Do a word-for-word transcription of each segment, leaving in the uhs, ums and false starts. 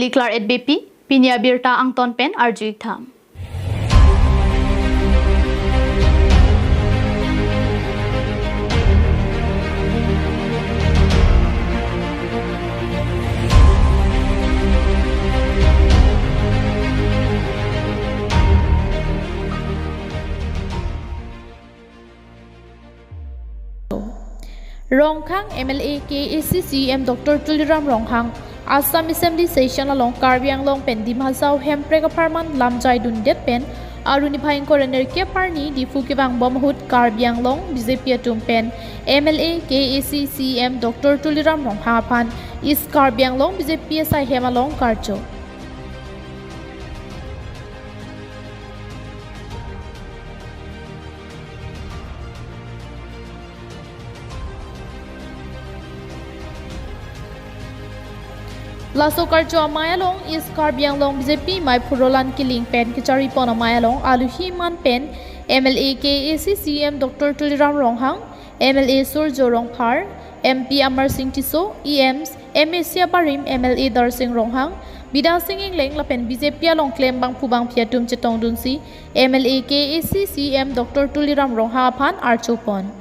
Liklar et B P, pini abirta angton pen arju-ik tha. Ronghang M L A K A C C M Doctor Tuliram Ronghang Assam Assembly Session along Karbi Anglong pen Dima Hasao Hemprek apharman lamjai dundet pen arni phai ingkoi ra nerkep arni Diphu kevangbom ahut Karbi Anglong B J P atum pen M L A K A C C M Doctor Tuliram Ronghang aphan East Karbi Anglong B J P asai hem along karcho. Laso karcho amei along East Karbi Anglong B J P mei Phurolan Killing pen kechari pon amei along aluhi man pen M L A K A C C M Doctor Tuliram Ronghang, M L A Surjo Rongphar, M P Amarsing Tisso, E Ms, M A C abarim M L A Darsing Ronghang, Bidya Sing Engleng lapen B J P along klem bangphu bangphi atum chetongdunsi M L A K A C C M Doctor Tuliram Ronghang aphan archo pon.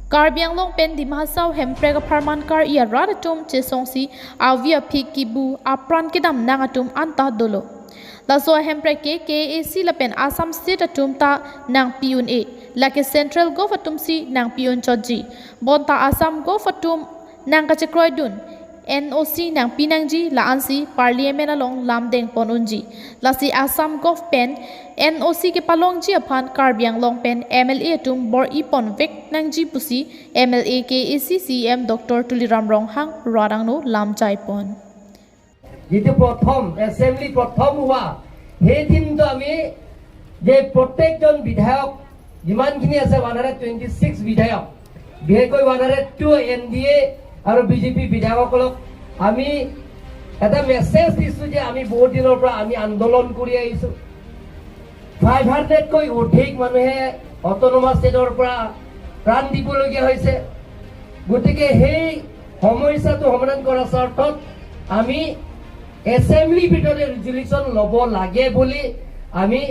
Karbi Anglong pen Dima Hasao Hemprek apharman kar-i arat atum chesongsi avi aphi kibu apran kedam nang atum anta dolo. Laso ahemprek ke K A A C lapen Assam State atum ta nangpi un-e, lake Central Gov atumsi nangpi un chotji. Bonta Assam Gov atum nangkachekroi dun N O C nangpi nangji la-ansi Parliament along lam deng pon unji. Lasi Assam Gov pen N O C kepalongji aphan Karbi Anglong pen M L A atum bor-i pon vek nangji pusi M L A K A C C M Doctor Tuliram Ronghang rat angno lamjai pon. যিটো প্ৰথম এছেম্বলি প্ৰথম হোৱা, সেই দিনটো আমি যে প্ৰত্যেকজন বিধায়ক, যিমানখিনি আছে ওৱান হাণ্ড্ৰেড টুৱেণ্টি ছিক্স বিধায়ক, বিশেষকৈ one hundred two N D A আৰু বি জে পি বিধায়কসকলক আমি এটা মেছেজ দিছোঁ যে আমি বহুত দিনৰ পৰা আমি আন্দোলন কৰি আহিছোঁ। ফাইভ হাণ্ড্ৰেডতকৈ অধিক মানুহে অট'নমাছ ষ্টেটৰ পৰা প্ৰাণ দিবলগীয়া হৈছে। গতিকে সেই সমস্যাটো সমাধান কৰাৰ স্বাৰ্থত আমি এছেম্বলিৰ ভিতৰতে ৰিজলিউশ্যন ল'ব লাগে বুলি আমি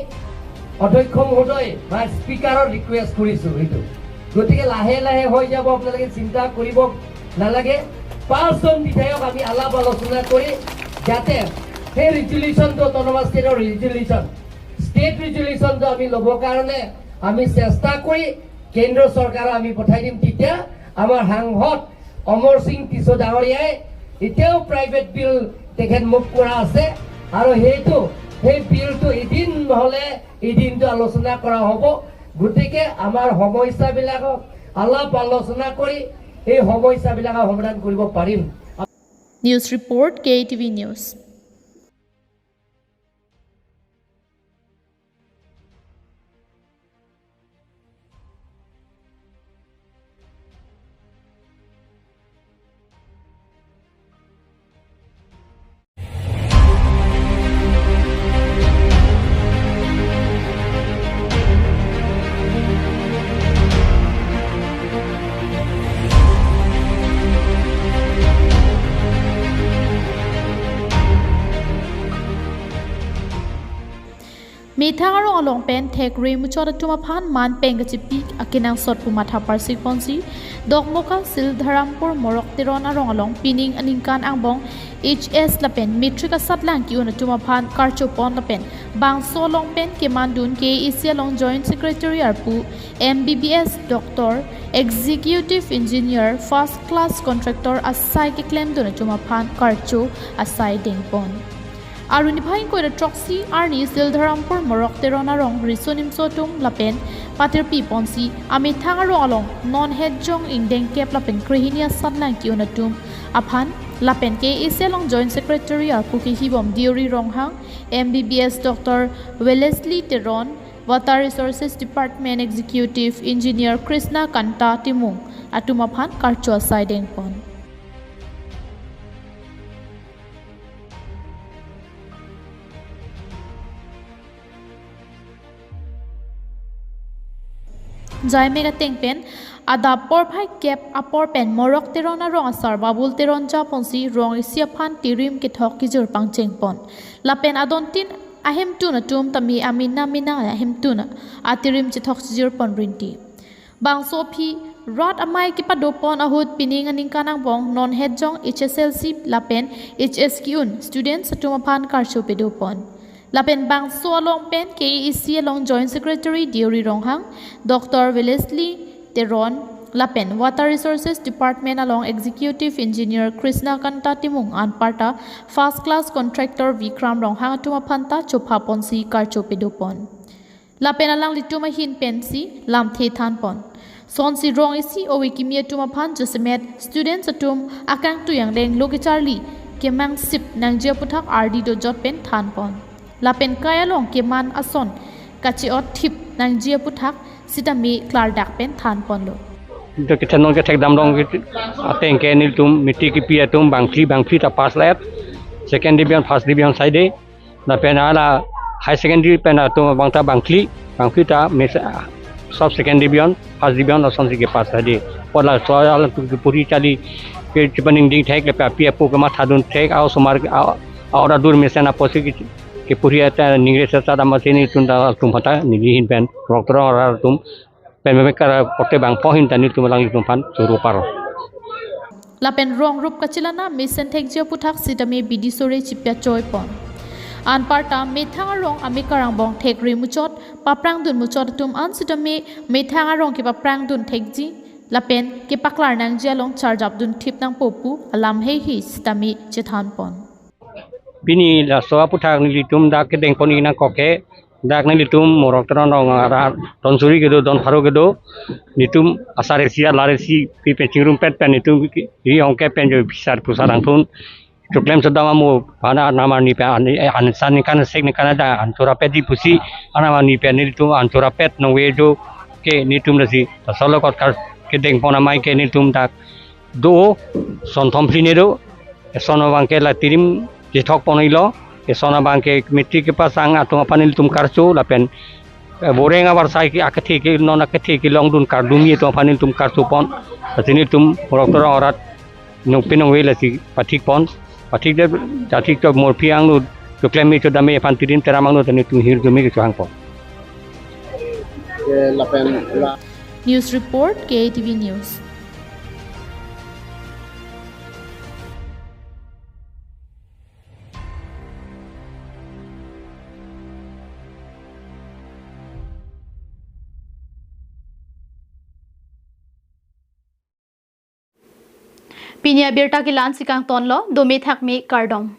অধ্যক্ষ মহোদয় বা স্পীকাৰক ৰিকুৱেষ্ট কৰিছোঁ এইটো। গতিকে লাহে লাহে হৈ যাব, আপোনালোকে চিন্তা কৰিব নালাগে। পাঁচজন বিধায়ক আমি আলাপ আলোচনা কৰি যাতে সেই ৰিজলিউশ্যনটো অট'নমাছ ষ্টেটৰ ৰিজলিউশ্যন, ষ্টেট ৰিজলিউশ্যনটো আমি ল'বৰ কাৰণে আমি চেষ্টা কৰি কেন্দ্ৰ চৰকাৰক আমি পঠাই দিম। তেতিয়া আমাৰ সাংসদ অমৰ সিং তিছো ডাঙৰীয়াই এতিয়াও প্ৰাইভেট বিল তেখেত মুভ কৰা আছে আৰু সেইটো, সেই বিলটো এদিন নহ'লে এদিনটো আলোচনা কৰা হ'ব। গতিকে আমাৰ সমস্যাবিলাকক আলাপ আলোচনা কৰি এই সমস্যাবিলাকৰ সমাধান কৰিব পাৰিম। News report, K T V News. Methang arong along pen thek rui muchot atum aphan man peng kachipi akenangsot pu matha parsik ponsi, Dokmoka Sildharampur Morok Teron arong along pining aningkan angbong H S lapen matric asatlang ki-un atum aphan karcho pon lapen bangso along pen kemandun K A A C along Joint Secretary arpu, M B B S Doctor, Executive Engineer, First Class Contractor asai keklemdun atum aphan karcho asai deng pon. Arni phai ingkoi ra throksi arni Sildharampur Morok Teron arong riso nimso atum lapen patirpi ponsi amethang arong along non hetjong ingdeng kep lapen krehini asatlang ki-un atum aphan lapen K A A C along Joint Secretary arpu kehibom Deori Ronghang, M B B S Doctor Wellesley Teron, Water Resources Department Executive Engineer Krishna Kanta Timung atum aphan karcho asai deng pon. Jaimek ateng pen adap porphai kep apor pen Morok Teron arong asar Babul Teron japonsi rong isi aphan tirim kethok kejur pangcheng pon. Lapen adontin ahemtun atum tame amena mena ahemtun atirim chethok chejur pon rinti. Bangso aphi rat amei kepado pon ahut pining aningkan angbong non hetjong H S L C lapen H S K un students atum aphan karcho pado pon. Lapen bangso along pen K A A C along Joint Secretary Deuri Ronghang, Doctor Wellesley Teron, lapen Water Resources Department along Executive Engineer Krishna Kanta Timung anparta first class contractor Vikram Ronghang atum aphanta chopha ponsi karcho pado pon. Lapen alanglitum ahin pensi lamthe than pon. Sonsi rong isi ove kimi atum aphan jasemet students atum akangtui angdeng lo kecharli kemangsip nangji aputhak ardi dojot pen than pon. Lapen kai along keman ason kache-ot thip nangji aputhak sitame klardak pen than ponlo. Itum kethe non kethek damdong kit-, ateng ke nelitum matric kepi atum bangphli bangphli ta pass let. Second division, first division saide. Lapen hala higher secondary pen atum abang ta bangphli, bangphli ta mis-, sob second division, first division asonsi kepass saide. Apot laso alanglitum kepuri charli ke chepaningding thek lapen api apo kematha dun thek, a-osomar a-, a-ora dur mesen apotsi ke, kepuri ata ningri seta damasi nelitum ta atum phanta neli ahin pen Morok Teron arat atum pen meme kara korte bangpho ahin ta nelitum alanglitum aphan choro paro. Lapen rong rup kachelana mesen thekji aputhak sitame bidi sore chipia choi pon. Anparta methang arong amekar angbong thekri muchot, paprang dun muchot atum an sitame methang arong kepaphrang dun thekji lapen kepaklar nangji along charjap dun thip nangpo pu alam heihui sitame chethan pon. Pini laso aputhak nelitum dak kedeng pon inang koke, dak nelitum Morok Teron arong arat don suri kedo, don pharo kedo, nelitum asar isi alar isi pi pen chingrum pet pen nelitum ri ongke pen jo bisar pusar angthun. Choklem sodam amo pana anam arni pen an, an san ningkan sek ningkan ada anchora pet di pusi anam arni pen nelitum anchora pet nongve jo ke nelitum lasi laso along kot kar kedeng pon amei ke nelitum dak do son thom phli ne do, eson abang ke la tirim kethok pon ilo, eson abang ke matric kepass ang atum aphan nelitum karcho lapen, eh, boreng abar sai ke akethe ke non akethe kelong dun kardumi atum aphan nelitum karcho pon. Lasi nelitum Morok Teron arat nongpi nongve lasi pathik pon. Pathik de, pathik to morphi angno choklem me chodam me aphan tirim teram angno ta nelitum hirdumi kechohang pon. Ke lapen la- News report, K A T V News. Pini abirta ke la-ansi kangtonlo, dome thakme kardom.